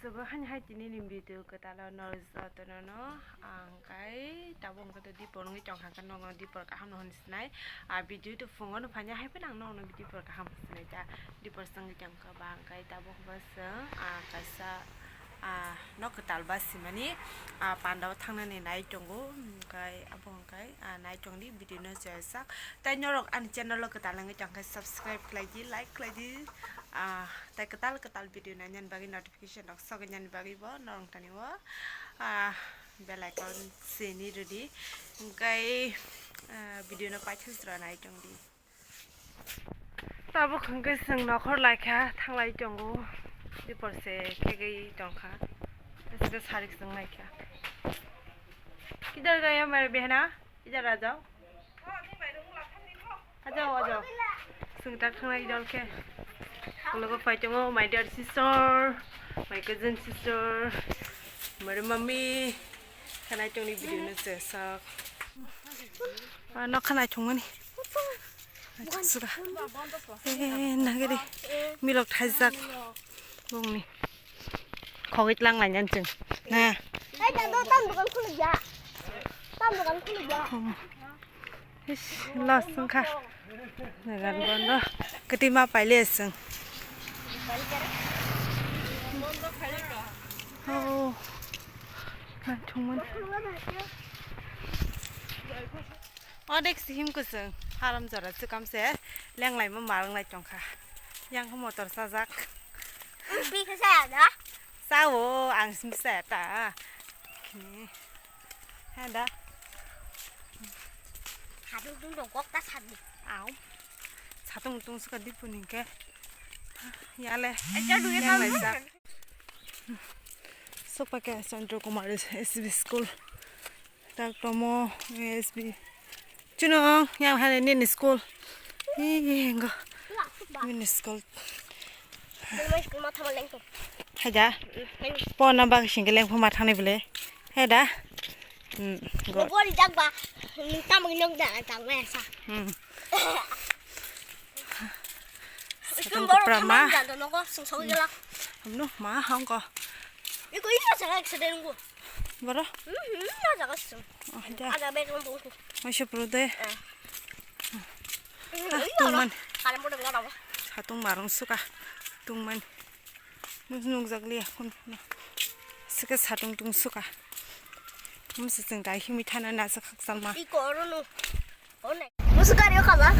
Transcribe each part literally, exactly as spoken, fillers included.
Tabuk hani hai tini ni video kwtal o norok jotono no ang kai tabuk wngkha to dipor wngwi tongkha khe nokno dipor kaham no hwnwi sinai. A video to phungo no phanya hai phano ang nokno dipor kaham hwnwi sinai ta dipor swngwi tongkha ba ang kai tabuk wngkha swng a kaisa a nok kwtal ba simani a panda o thangnani nai tongo hwnkhe abo hwnkhe a nai tongdi video no chajak tai norok ani channel o kwtal wngwi tongkha subscribe khlai di like khlai di a tai kwtal kwtal video nainani bagwi notification Rok sogwi nani bagwi bo norong tani o, ah, bell icon sini rwdi. Hwnkhe, ah, video no paithak jora nai tongdi. Tabuk hwnkhe chwng nokhor laikha, thanglai tongo. Dipor se khegwi tongkha. Sida sarik chwng laikha. Kidhar gaya mere behna? Idhar aa jao. Ajao, ajao. Chwng ta khangnai dol khe. Ulogo phai tongo my dear sister, my cousin sister, my mommy. Khanai tongni video no chesak. Ah, no khanai thungmani. Suka. Eh, nagari. Milok thaijak. Bongni. Khogwi tlang lai nang chwng. Na. Hai, tam, tam, tam, dokan khuluk ya. Tam, dokan khuluk ya. Ish, loss wngkha. Nagan bondo. Kwtwi ma paile chwng. Oh. Naithungmani. Onek sihim kwchwng. Haram jora chwkam se. Lenglaima marwng lai tongkha. Yang khe motor chajak. Pi khe saya da? Sao, ang simi saya ta. Kini. Hai da. Satung tung dong kok ta sadi. Au. Satung tung suka di puning ke. Yale. Acha duye Yang ta lai sa. Sok pakai Chandra Kumar S B school. Tak tomo S B. Chuno yang hane nini school. Ih, engo. Nini school. Hai da. Pona bag single lengpho ma thangni bele. Hai da. Hmm, go. Bori jak ba. Tamo nok da tang ma sa. Hmm. Satung kopra ma. Amno ma hongko. Iko iko sa accident go. Boro? Mhm, na jaga sung. Oh, ja. Ada bag nang bungku. Masih perlu deh. Eh. Ah, tungman. Kalau mau dengar apa? Satung marung suka. Tungman. Nung nung jagli ya kun. Suka satung tung suka. Mesti tengkai himi thana nasa khaksalma. Iko oro nu. Musu gari o kaba.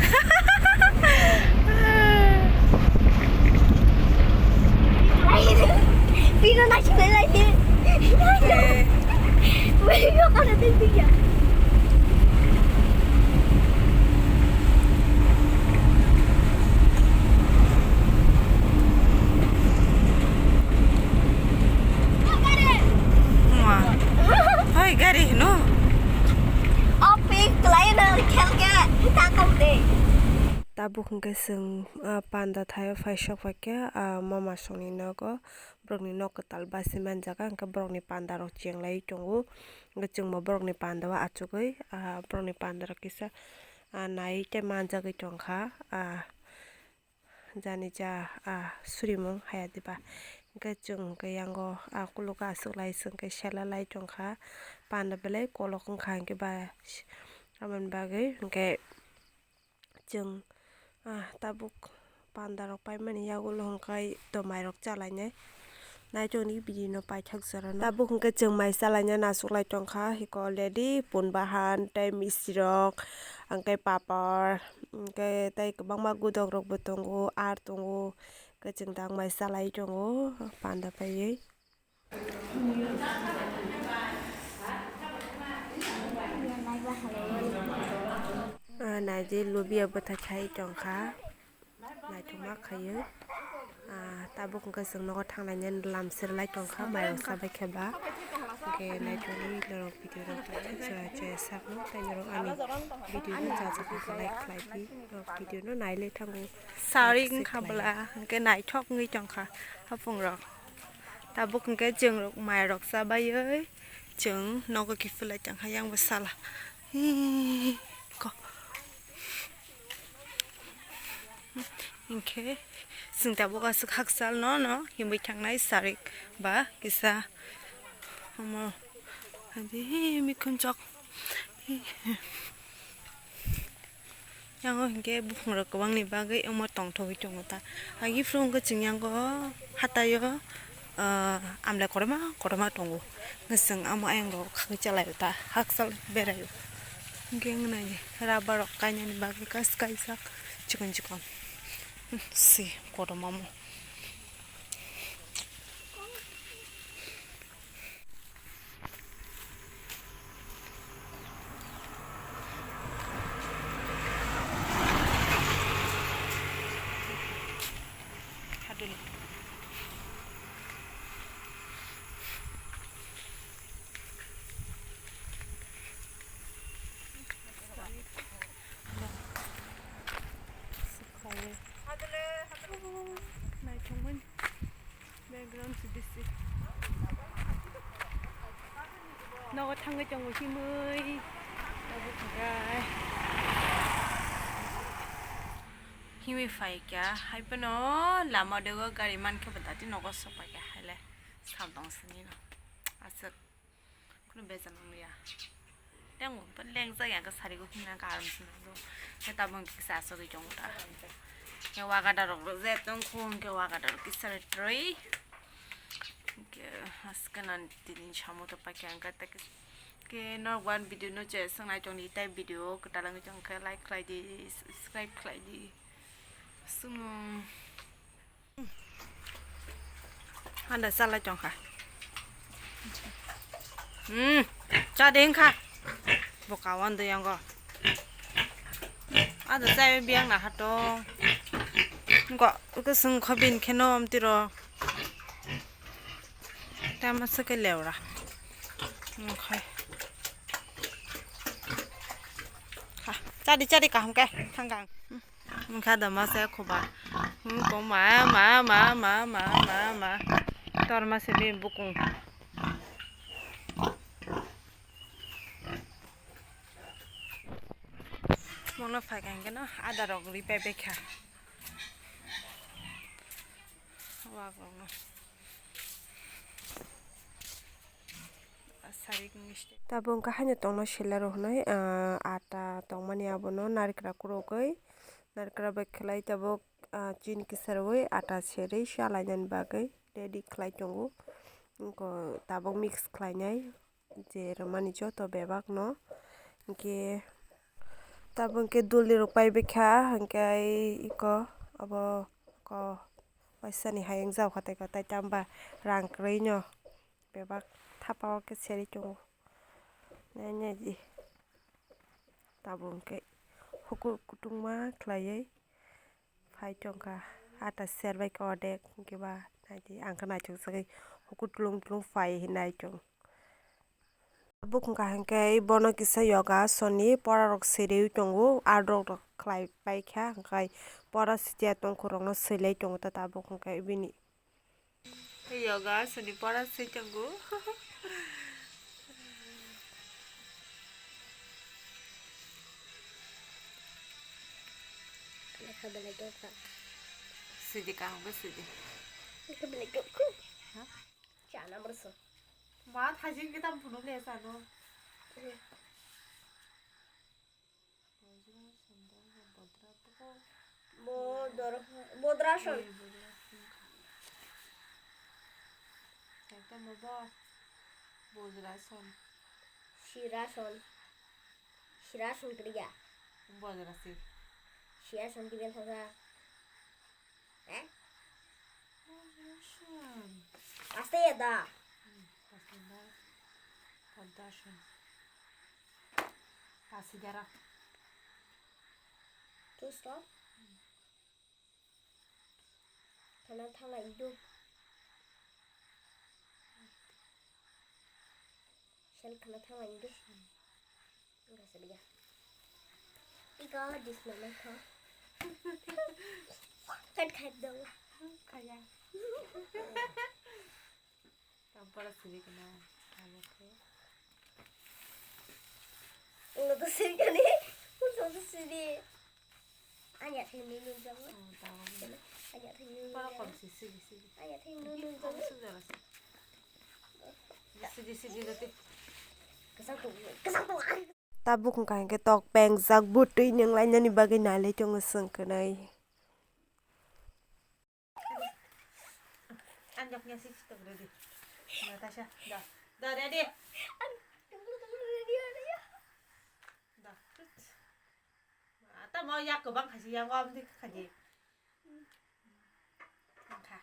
Pino na chine lai ni. Wei yo kana ding ding ya. Hoi gari no. Opi klai na khel ke takam de. Tabuk hwnkhe chwng, ah, panda thaio phai sok phaikhe, ah, mama songni nogo, borokni nok kwtal basi manjak, hwnkhe borokni pandarok chenglaiwi tongo. Hwnkhe chwngbo borokni pandao achugwi, ah, borokni pandarok kisa, ah, naiwi tei manjagwi tongkha, ah, jani ja, ah, surimung haya diba. Hwnkhe chwng hwnkhe yango, ah, kulugo achuklai chwngkhe sela lai tongkha. Panda belai kolok wngkha hwnkhe ba, aboni bagwi hwnkhe. Chwng, ah, tabuk pandarok paimani yagulo hwnkhe tomairok chalainai. Naitokni video no paithak jorano. Tabuk hwnkhe chwng mai chalaina nachuklai tongkha, hwnkhe already pun bahan tei misirok, hwnkhe papar, hwnkhe tei kwbangma gudokrokbo tongo, ar tongo, hwnkhe chwng tangmai chalai tongo panda paiwi. Ah, naidi lubia bwthai khai tongkha, naithokma khaiwi. Ah, tabuk hwnkhe chwng nogo thangnaini lam serlai tongkha, mairok chabai khe ba. Hwnkhe naithokni norok video rok naithok chaya chaya sakno, tei norok ani video no jaga jaga like khlai di, norok video no nailai thango. Sari wngkha bwla, hwnkhe naithok wngwi tongkha hapung rok. Tabuk hwnkhe chwng rok mai rok chabaiwi chwng nogo kiphilai tongkha yang bwsala. Hee, ko. Hinkhe chwng tabuk aswk hakchal no no himwi thangnai sarik ba kisa omo adi mikhunjok. Yango hinkhe buphangrok kwbangni bagwi omo tongthogwi tongo ta. Agi phuru wngkha chwng yango hataio, ah, amlai kotorma kotorma tongo. Hwnkhe chwng omo ayang rok khagwi chalaio ta, hakchal beraio. Hinkhe wngkha nai rubber rok kainani bagwi kas kaijak chikon chikon se kotorma omo. Naithokmani background se bisi. Nogo thangwi tongo himwi. Tabuk hwnkhe himwi phaikha, haiphano lama dego gari mankhe bo dati nogo sokpaikha, haile sal tong sini no aswk. Kheno beja nang ya. Tei ang bo lengjak ya, ang khe sari go himna ang khe aram se nang do. Khe tabuk hwnkhe kisa asugwi tongo ta. Khe waga darok rok je tong kho, hwnkhe waga darok kisa rwi. Hwnkhe haske nan tini samo to paikha ang khe ta khe, khe norok one video no je swngnai tongdi, tai video kwtal wngwi tong khe like khlai di, subscribe khlai di. Swngo. Anda chalai tongkha. Hmm, chade wngkha. Boka wando yango. Anda chai biyang na hatong. Ngo, uke sung kho bin kheno amtiro. Tama se ke lewra. Okhai. Ha, chadi chadi kaham ke thangkang. Hmm. Wngkha da masa ekhoba. Hmm, kok ma, ma, ma. Tor masa bini bukung. Mungno phaikha hwnkhe no ada rok ri pai baikha. Wak rokno. Tabuk wngkha haino tongno selero hwnwi, ah, ata tongmani abono narikra kwrwgwi, narikra bai khlai tabuk, ah, chini kisa rwui ata serwi salainani bagwi ready khlai tongo. Wngkha tabuk mix khlainai je rwmani joto bebakno. Hwnkhe tabuk hwnkhe dulni rok paibaikha, hwnkhe iko abo ko waisani hai wngjaokha tei ko, tai tamba rang kwrwino. Bebak thapa o khe serwi tongo. Nai nai di. Tabuk hwnkhe hukur kutungma khlaiwi phai tongkha. Ata serbai kha odek hwnkhe ba nai di, ang khe naithok sagwi hukur tulung tulung phai hinwi nai tong. Tabuk wngkha hwnkhe bono kisa yoga asoni pora rok siriwi tongo, art rok khlai paikha, hwnkhe pora sitiya tongkhorokno swilai tongo ta tabuk hwnkhe bini. Yoga asoni pora se tongo. Lekha belai dongkha. Sidi kaham khe sidi. Lekha belai dongkha. Ha? Chana morso. Ma thajin kita phunu le sano. Bodor-, Bodrason. Ekta mobo Bodrason. Sirason. Sirason kriya. Bodrasi. Sirason kriya thasa. Eh? Bodrason. Aste ya da. Hmm, aste da. Bodrason. Pasidara. Too strong? Khana thangna idu. Sel khana thangna idu. Enggak sedih ya. Iko disna lekho. Kan khat dong. Kaya. Tampara siri kena. Amo khe. Ulo to siri kani. Ulo to siri. Anya thing nunu jago. Anya thing nunu jago. Anya thing nunu jago. Sidi sidi jati. Kesang tu, kesang tu. Tabuk hwnkha hinkhe tok pengjak bwtwi nwng lainani bagwi nailai tongo chwng kwnwi. Anjak nya sik tok ready. Natasha, da. Da ready. Da. Tamo yak kwbang khaji, yak wam dik khaji. Wngkha.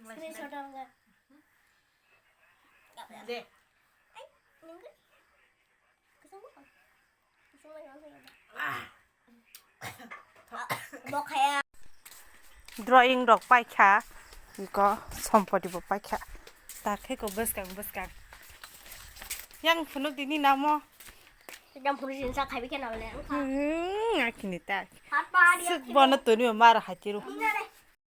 Screenshot wngkha. De. Drawing rok paikha, iko sompoti bo paikha. Ta khe ko bwskang bwskang. Yang phunuk dini namo. Yang phunuk dini sa khaibi khe nabale. Hmm, akini ta. Sik bono tuni mar hatiru.